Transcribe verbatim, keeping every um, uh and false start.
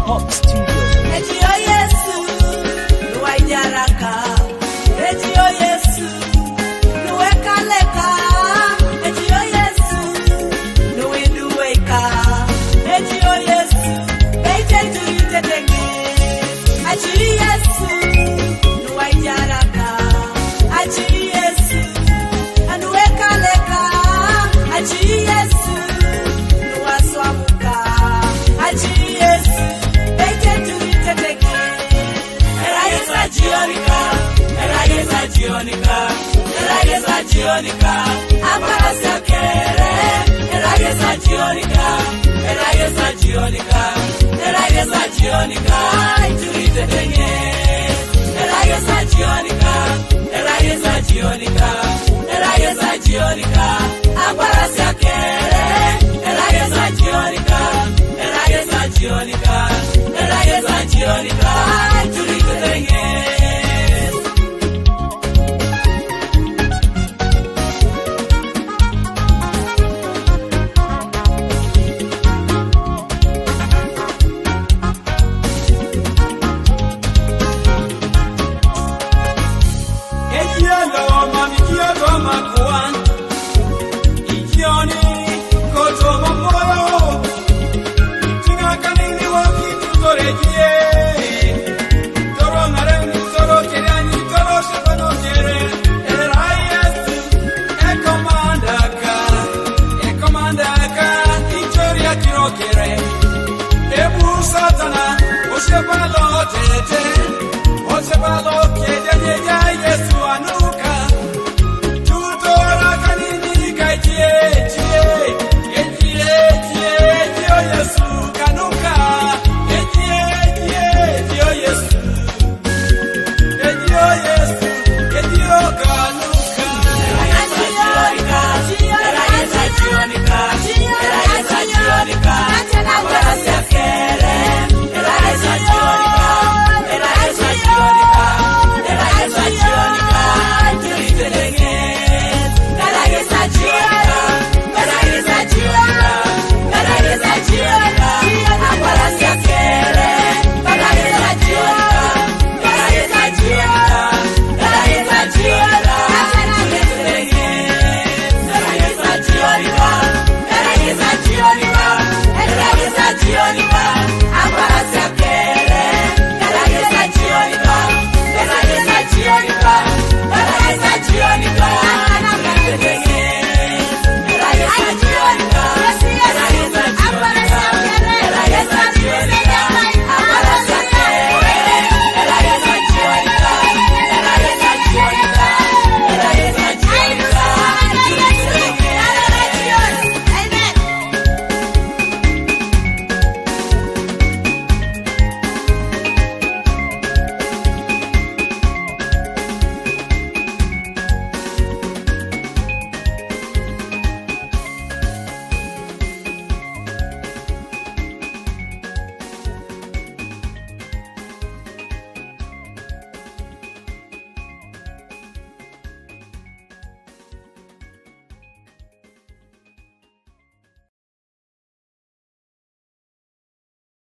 Hot Studio. Eti o Yesu, nuwaijaraka. Eti o Yesu, nuwekaleka. Eti o Yesu, nuwiduweika. Eti o Yesu, beite tuitetenge. Ati Yesu, nuwaijaraka. Ati Yesu, anuwekaleka. Ati Yesu, nuwaswamuka. Ati Yesu, beite tuiteteke. Era Yesu ajionika. Era Yesu ajionika. Era Yesu ajionika. Ambarasi akere. Era Yesu ajionika. Era Yesu ajionika. Era Yesu ajionika. Ituritedenge. Era Yesu ajionika. Era Yesu ajionika. Era Yesu ajionika. Ambarasi akere. Era Yesu ajionika. Era Yesu ajionika. Era Yesu ajionika. Ituritedenge. Ejielo mami kioto makuan. Ijioni koto mamoyo. Tinga kanini woki tutorejie. Toro ngareng toro kerani toro sepano kere. Era Yesu e komandaka. E komandaka. Ichoria kirokere. Ebu Satana. Osepalo tete. Osepalo kere.